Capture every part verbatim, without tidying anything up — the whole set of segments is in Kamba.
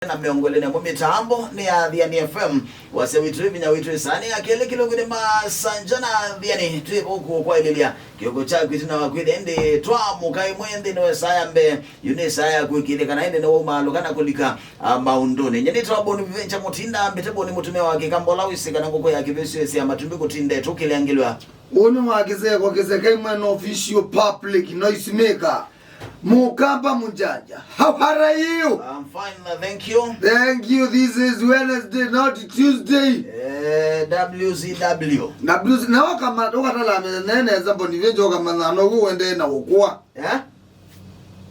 na mĩongo ĩlĩ na ĩmwe mĩtambo nĩ ya Athiani F M. Wasya witũ, vinya witũ, ĩsaa nĩ ya kelĩ kĩlungunĩ, Masanja na Athiani, twĩ vau kũkwaĩlĩlya kĩoko kyaku ĩtina wa kwĩthĩa ĩndĩ twamũka ĩmwe nthĩnĩ wa ĩsaa ya mbee. Yu nĩ ĩsaa ya kũĩkĩĩthya kana ĩndĩ nĩwaumaalũka na kũlika, ah, maũndũnĩ. Nyie nĩtawa Boni Vivenja Mũtinda, mbĩte Boni mũtumĩa wa Kĩkamba ũla wĩsĩ kana ngũkũ ya kĩvĩsyo ĩsĩ ya matumbĩ kũtinda ĩtũkĩlangĩlwa. Ũnĩ wa kĩseko kĩsekai mwene official public noise maker. Mũkamba mũjanja. How are you? I'm fine, uh, thank you. Thank you. This is Wednesday, not Tuesday. Eh, W C W. Na plus, na wakama-, ũkatala mĩthenya nesa, Boni Vivenja, ũkamanya no ũendee na ũkũa. Eh?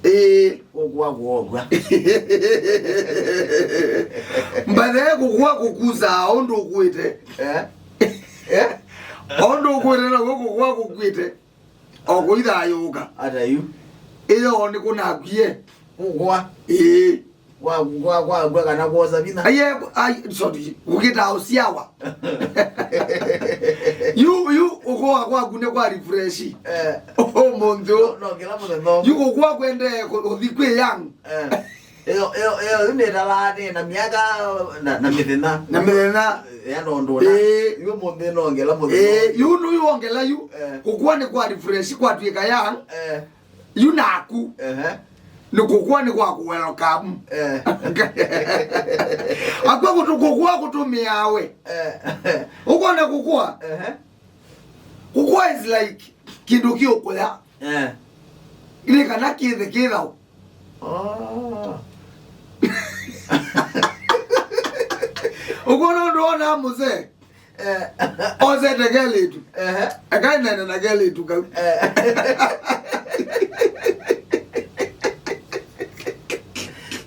Ĩĩ. Ũkũa kũokwa. Mbathe kũkũa kũkusaa ũndũ ũkwĩte. Eh? Eh? Ũndũ ũkwĩte na kũkũa kũkwĩte. O kũithayũũka. Ata yu? Ĩyo nĩ kũnakwie. Kũkũa. Ĩĩ. Kwa, kwa, kwa, kwa kana kwosa vinya. Aye, ai, sorry. Kũkĩta ũsyawa. Yu, yu, ũkũa kwaku nĩ kwa refresh. Eh. Ũmũnthĩ ũ-, no, no, kĩla mũthenya. Yu kũkũa kwendee kũ-, ũthi kwĩ young. Eh. Ĩyo, ĩyo, ĩyo, yu nĩtalaa nĩ na myaka na, na mĩthenya. Na mĩthenya. Ya no ndona. Ĩĩ. Yu mũnthĩ nongela mũthenya. Ĩĩ, yu nũyongela yu. Eh. Kũkũa nĩ kwa refresh, kwatw'ĩka young. Eh. Yu naku. Ehe. Nĩ kũkũa nĩ kwa kũ welcome. Eh. Akwa kũtũ-, kũkũa kũtũmĩaa we. Eh. Ũkona kũkũa? Ehe. Kũkũa is like kĩndũ kĩũkũya. Eh. Nĩ kana kĩthe kĩthaũ. Oh. Ũkona ũndũ wonaa mũsee? Eh. Osete kelĩtu. Ehe. Akaenene na kelĩtu kau. Eh.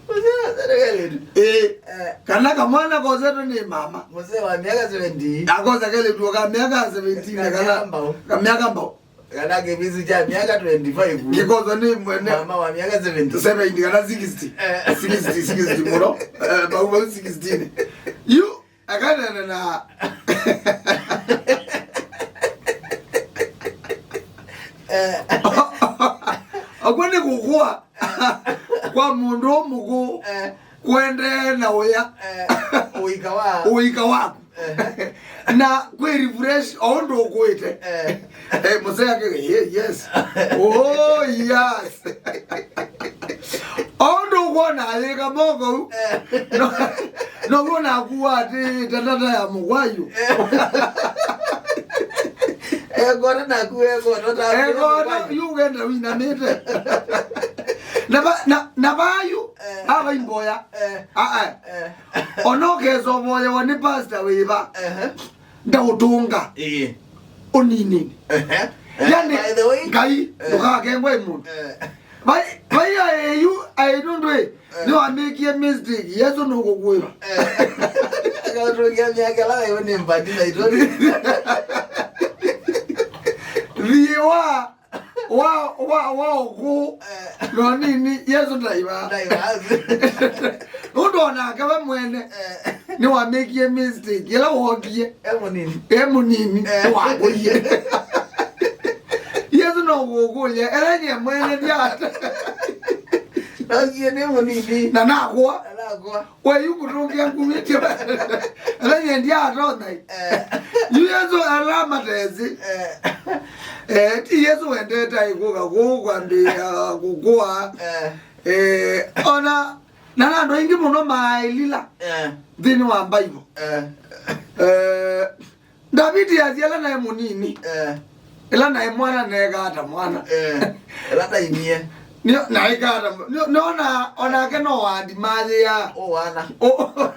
Mũsee osete kelĩtu. Ĩĩ. Eh. Kana kamwana kosetwe nĩ mama. Mũsee wa myaka seventy. Akosa kelĩtu ka myaka seventeen, ka myaka kana mbao. Ka myaka mbao. Kana kĩvĩsĩ kya myaka twenty-five. Kĩkosa nĩ mwene. Mama wa myaka seventy. Seventy kana sixty. Eh. Sixty, sixty mũno. Eh, bau, bau sixteen. Yu, akanene na. Eh. Akw'o nĩ kũkũa kwa mũndũ mũkũũ. Eh. Kũendee na ũya. Eh, ũika wa. Ũika waku. Eh. Na kwĩ refresh o ũndũ ũkũĩte. Eh. Eh, mũsee ake, ye-, yes. Oh, yes. O ũndũ ũkwona ayĩka moko u. Eh. No, no kuona akuwa atĩ tatata ya mũkwayu. Eh. Ekona naku ekona ta. Ekona yu ũkenda wĩnamĩte. Na ba, na, na bayu. Eh. Ava imboya. Eh. Aa. Eh. Ona ũkesovoyewa nĩ pastor wĩva. Ehe. Ndaũtũnga. Ĩĩ. Ũninĩnĩ. Ehe. Yani, by the way, Ngai, eh, ndũkakengwe mũndũ. Eh. Vai, vai aĩyu, aĩ nũndũ ĩ, eh, nĩwamĩkie mistake, Yesu nũkũkwĩva. Eh. Akatũngia myaka ĩla ĩyo nĩ mbandi na itoni. Thiĩ wa wa, wa, wa ũkũũ. Eh. No nini, Yesu ndaĩva. Ndaĩva. Nũndũ onake we mwene, eh, nĩwamĩkie mistake. Ĩla wookie. E mũnini. E mũnini. Eh. Nĩwakũie. Yesu no ũkũkũlya. Ela nye mwene ndyata. Nokie nĩ mũnini. Na nakũa. Na nakũa. We yu kũtũngĩa ngumĩtyo. Ela nye ndyatonya. Eh. Yu Yesu ala matesĩ. Eh. Eh, ti Yesu wendete aĩ kũka kũũ kwambĩĩa kũkũa. Eh. Eh, ona, na, na andũ aingĩ mũno maaĩlila, eh, nthĩnĩ wa Bible. Eh. Eh, Ndaviti asya ĩla naĩ mũnini. Eh. Ĩla naĩ mwana neekaa ta mwana. Eh. Ĩla ndainie. Nĩ, naĩkaa ta mwa-, nĩ, nĩona onake no wandi mathĩa. Ũwana. Ũ-,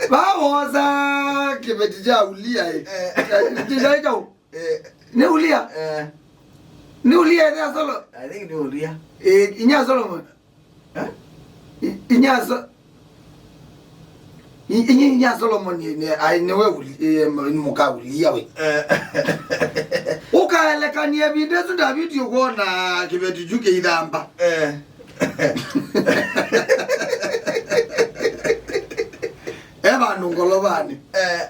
vaa wosa kĩveti kya Ulia ĩ. Eh. Kĩveti kyaĩ kyaũ? Eh. Nĩ Ulia? Eh. Nĩ Ulia ĩthe ya Solo-, I think nĩ Ulia. Eh, inya Solomon. Eh? I-, inya So-, i-, inya, inya Solomon nĩ, nĩ, ai, nĩwe Uli-, eh, m-, nĩ mũka Ulia we. Eh. Ũkaelekania ĩvinda ĩsu Ndaviti ũkwona kĩveti kyu kĩithamba. Eh. E vandũ ngolovanĩ. Eh.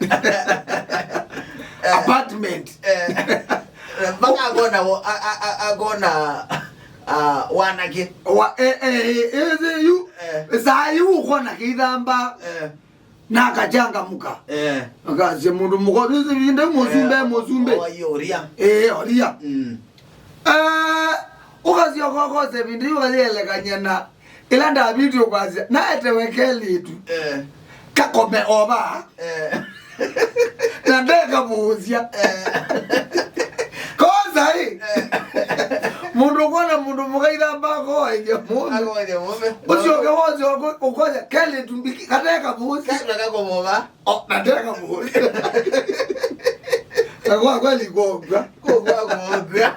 Apartment. Eh. Mpaka akona wo-, a-, a-, a-, akona, ah, wanake. Wa-, eh, eh, eh, eh, yu. Eh. Saa yu ũkona kĩithamba. Eh. Na akachangamka. Eh. Akasya mũndũ mũko, "Ĩvinda yu mũsumbĩ, eh, mũsumbĩ." Oya ũria. Eh, ũria. Mm. Eh, ũkasya ũkokose ĩvinda yu ũkayelekany'a na ĩla Ndaviti ũkwasya, naetewe kelĩtu. Eh. Kakome ova. Eh. Na ndekavũũsya. Eh. Kosa ĩ. Eh. Mũndũ ũkwona mũndũ mũka ithamba akoaithya mũndũ. Akoaithya mũndũ. Ũsyoke wose ũkonya kelĩtu mbiki katekavũũsya. Katweka kũmũva. O, na ndeka mũũĩ. Na kwa kweli kũngwa. Kũngwa kũngwa.